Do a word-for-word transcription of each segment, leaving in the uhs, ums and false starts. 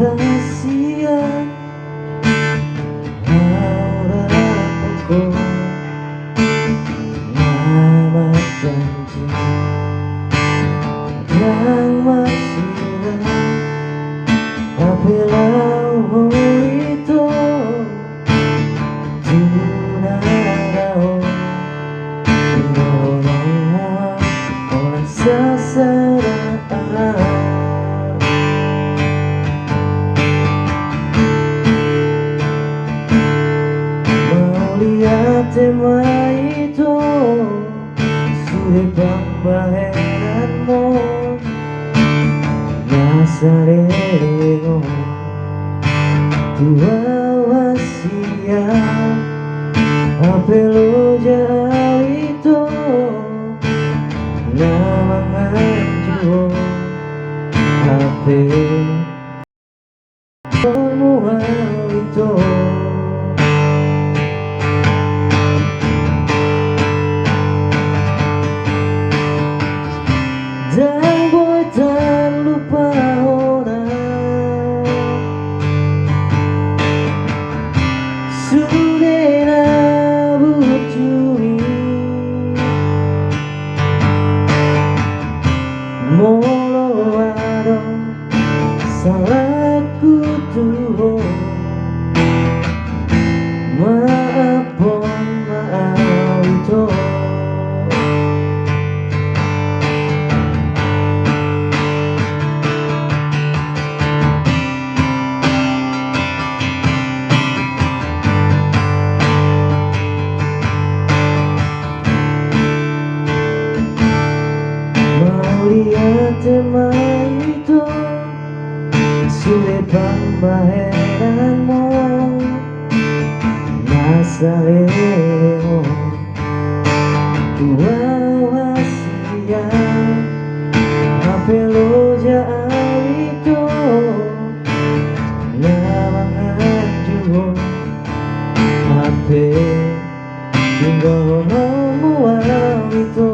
Hasian hau rap ho, na marjanji ndang marsirang, hape laho ho ito tu na dao. Tinggal ho nang mua, holan sasada au. Mauliate ma ito, sude pambahenanmon na saleleng on tu au hasian. Hape loja au ito na manganju on, hape olo mu au ito. Ndang boi tarlupa hona sude na burju i. Molo adong salangku tu ho, maaphon ma au ito. Mauliate ma ito, sude pambahenanmon na saleleng on tu au hasian. Hape loja au ito na manganju on, hape tinggal ho nang mua au ito.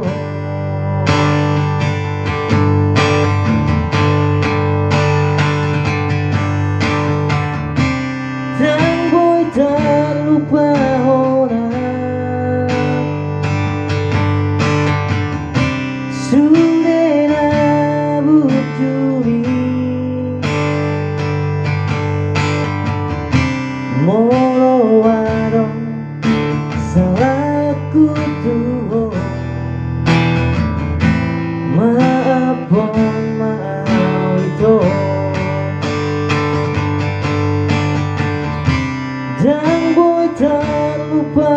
Ndang boi tarlupa hona sude na burju i. Molo adong salangku tu ho, maaphon ma au ito. Ndang boi tarlupa